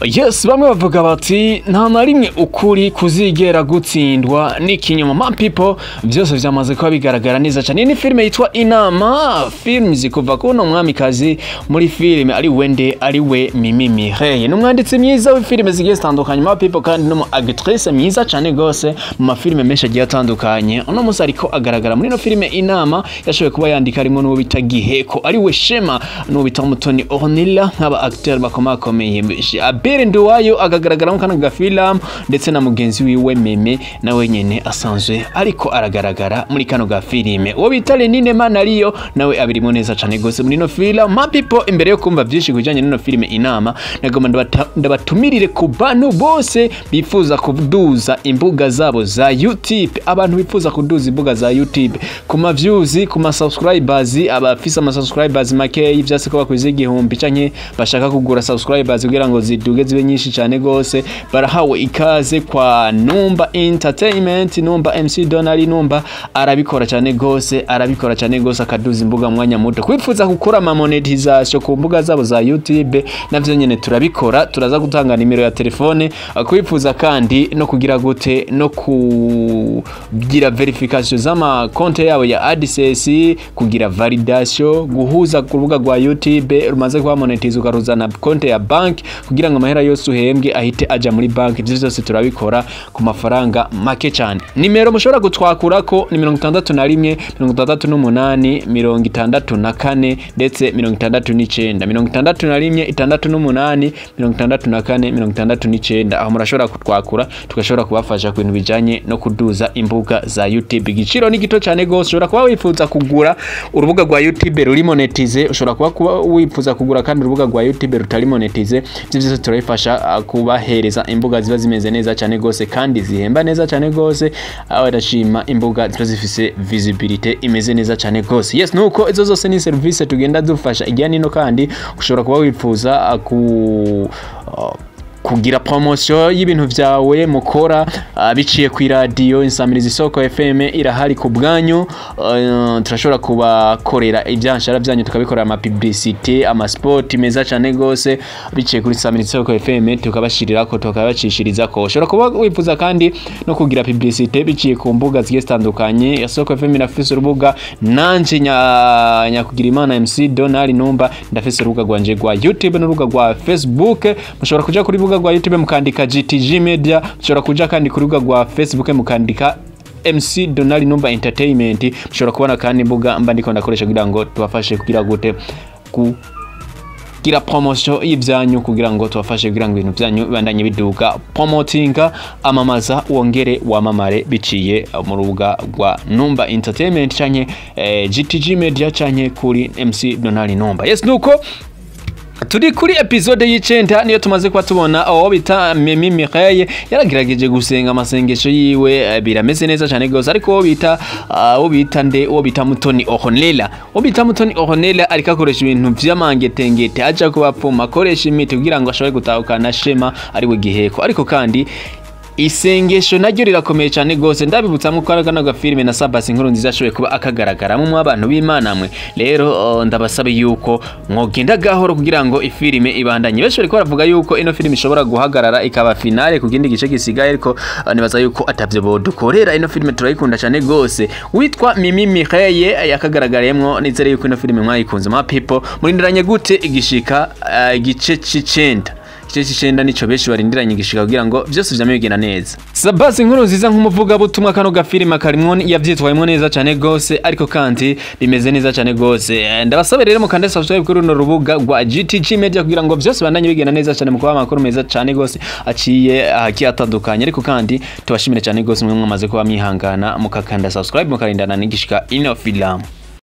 Yes, bamwe bavuga bati nta na rimwe ukuri kuzigera gutsindwa n'ikinyoma. My people, byose vyamaze kuba bigaragara neza cyane. Ni filime yitwa Inama Films, kuva kuno mwamikazi muri filime ari wende, ari we Mimi Mireille. Ni umwanditsi mwiza w'ifilime zigiye zitandukanye, my people, kandi no mu actrice mwiza cyane gose mu mafilime menshi agiye atandukanye. Uno munsi ariko agaragara muri no filime Inama yashoboye kuba yandika, harimo n'uwo bita Giheko ari we Shema, n'uwo bita Mutoni Ornella nk'aba acteur bakomakomeye. Abere Nduwayo agagaragaramo kano gafilamu, ndetse na mugenzi wiwe Meme nawe nyene asanzwe ariko aragaragara muri kano gafilime. Uwo bita Lenine Manariyo nawe abirimo neza cane gose muri no film. My people, imbere yo kumva byinshi kujanye n'ino filime Inama, nagomba ndabatumirire ku bantu bose bifuza kuduza imbuga zabo za YouTube. Abantu bifuza kuduza imbuga za YouTube ku ma views, ku ma subscribers, abafise ama subscribers makeyi vyase ko bakwize 1000 canke bashaka kugura subscribers kugira ngo ziduge zibe nyinshi cyane gose, barahawe ikaze kwa Numba Entertainment. Numba MC Donald Numba arabikora cyane gose, arabikora cyane gose, akaduza imbuga mwanya muto. Kwifuza gukora ama monetization ku mbuga zabo za YouTube navyo nyene turabikora, turaza gutanga nimero ya telefone. Kwifuza kandi no kugira gute no kugira verification z'ama konte yabo ya AdSense, kugira validation, guhuza ku rubuga rwa YouTube rumaze kuba monetize ukaruzana konte ya bank kugira ngo amahera yose uhembwe ahite aja muri bank, ivyo vyose turabikora ku mafaranga make cyane. Nimero mushobora gutwakurako ni 61 68 64 ndetse 69, 61 68 64 69. Aho murashobora kutwakura tugashobora kubafasha ku bintu bijanye no kuduza imbuga za YouTube. Igiciro ni gito cyane gose. Ushobora kuba wifuza kugura urubuga rwa YouTube ruri monetize, ushobora kuba wifuza kugura kandi urubuga rwa YouTube rutari monetize. Ivyo vyose turabifasha kubahereza imbuga ziba zimeze neza cyane gose kandi zihemba neza cyane gose. Abarashima imbuga ziba zifise visibility imeze neza cyane gose. Yes, nuko izo zose ni service tugenda dufasha ijya nino. Kandi ushobora kuba wifuza ku kugira promotion y'ibintu vyawe mukora biciye ku radio Insamirizi Isoko FM irahari ku bwanyu. Turashobora kubakorera ibyanshara byanyu, tukabikora ama publicité, ama spot meza cyane gose biciye kuri Insamirizi Isoko FM, tukabashirirako tukabacishiriza ko. Ushobora kuba wifuza kandi no kugira publicité biciye ku mbuga zigiye zitandukanye. Isoko FM irafise urubuga, nanje nyakugira Imana MC Donald Numba ndafise urubuga rwanje rwa YouTube n'urubuga rwa Facebook. Mushobora kuja kuri rubuga rwa YouTube mukandika GTG Media, mushobora kuja kandi ku rubuga rwa Facebook mukandika MC Donald Numba Entertainment. Mushobora kubona kandi imbuga mba ndiko ndakoresha kugira ngo tubafashe kugira gute kugira promotion y'ivyanyu, kugira ngo tubafashe kugira ngo ibintu vyanyu bibandanye biduga. Promotinga, amamaza wongere wamamare biciye mu rubuga rwa Numba Entertainment canke GTG Media canke kuri MC Donald Numba. Yes, nuko turi kuri episode y'icenda niyo tumaze kuba tubona aho bita Mimi Mireille yaragerageje gusenga amasengesho yiwe, birameze neza cyane gose. Ariko uwo bita nde, uwo bita Mutoni Ornella, uwo bita Mutoni Ornella ariko akoresha ibintu vy'amangetengete, aja kubapfuma, akoresha imiti kugira ngo ashobore gutahukana Shema ari we Giheko. Ariko kandi isengesho naryo rirakomeye cyane gose. Ndabibutsa ko ari kano gafilime na Sabasi Inkuru Nziza ashoboye kuba akagaragaramo mu abantu b'Imana mwe. Rero ndabasaba yuko mwogenda gahoro kugira ngo ifilime ibandanye. Benshi bariko baravuga yuko ino filime ishobora guhagarara ikaba finale ku kindi gice gisigaye, ariko nibaza yuko atavyo bodukorera. Ino filime turayikunda cyane gose. Witwa Mimi Mireille yakagaragariyemwo. Nizere yuko ino filime mwayikunze, my people. Murindiranye gute igishika igice c'icenda? Igice c'icenda nico benshi barindiranye igishika kugira ngo vyose vyame bigenda neza. Sabasi Inkuru Nziza nk'umuvugabutumwa, kano gafilime karimwo yavyitwayemwo neza cyane gose, ariko kandi bimeze neza cyane gose. Ndabasaba rero mukande subscribe kuri runo rubuga rwa GTG Media kugira ngo vyose bandanye bigenda neza cyane mu kuba amakuru meza cyane gose aciye ahagiye atandukanye. Ariko kandi tubashimire cyane gose mwe mwamaze kuba mwihangana mukakanda subscribe mukarindana n'igishika ino filamu.